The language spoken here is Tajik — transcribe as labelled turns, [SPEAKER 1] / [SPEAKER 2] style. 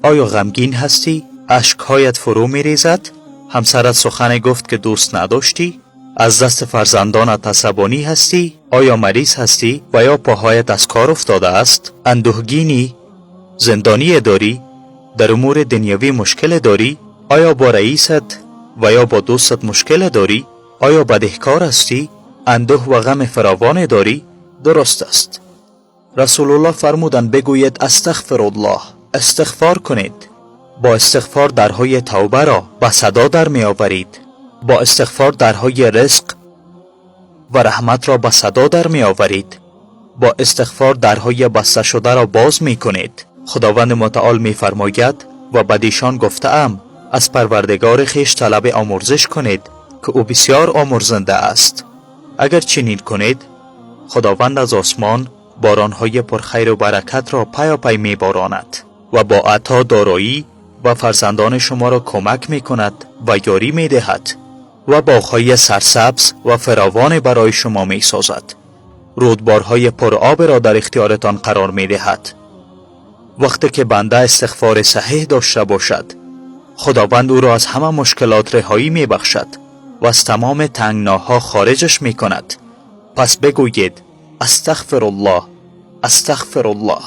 [SPEAKER 1] Оё ғамгин ҳастӣ? Ашкҳоят фурӯ мерезад? Ҳамсарат сухане гуфт, ки дӯст надоштӣ? Аз дасти фарзандонат асабонӣ ҳастӣ? Оё мариз ҳастӣ ва ё поҳоят аз кор уфтодааст? Андӯҳгинӣ? Зиндоние дорӣ? Дар умури дунявӣ мушкиле дорӣ? Оё бо раисат ва ё бо дӯстат мушкиле дорӣ? Оё бадеҳкор ҳастӣ? Андӯҳ ва ғами фаровоне дорӣ? Дуруст аст. Расулуллоҳ фармуданд: бигӯед астағфируллоҳ, истиғфор кунед. Бо истиғфор дарҳои тавбаро ба садо дар меоварид. Бо истиғфор дарҳои ризқ ва раҳматро ба садо дар меоварид. Бо истиғфор дарҳои басташударо боз мекунед. Худованди мутаол мефармояд: ва бадишон гуфтаам, аз Парвардигори хеш талаби омурзиш кунед, ки ӯ бисёр омурзанда аст. Агар чунин кунед, Худованд аз осмон боронҳои пурхайру баракатро паёпай меборонад ва бо ато, дороӣ ва фарзандони шуморо кӯмак мекунад ва ёрӣ медиҳад ва боғҳои сарсабз ва фаровоне барои шумо месозад, рӯдборҳои пуроберо дар ихтиёратон қарор медиҳад. Вақте ки банда истиғфори саҳеҳ дошта бошад, Худованд ӯро аз ҳама мушкилот реҳоӣ мебахшад ва аз тамоми тангноҳо хориҷаш мекунад. Пас бигӯед астағфируллоҳ, астағфируллоҳ.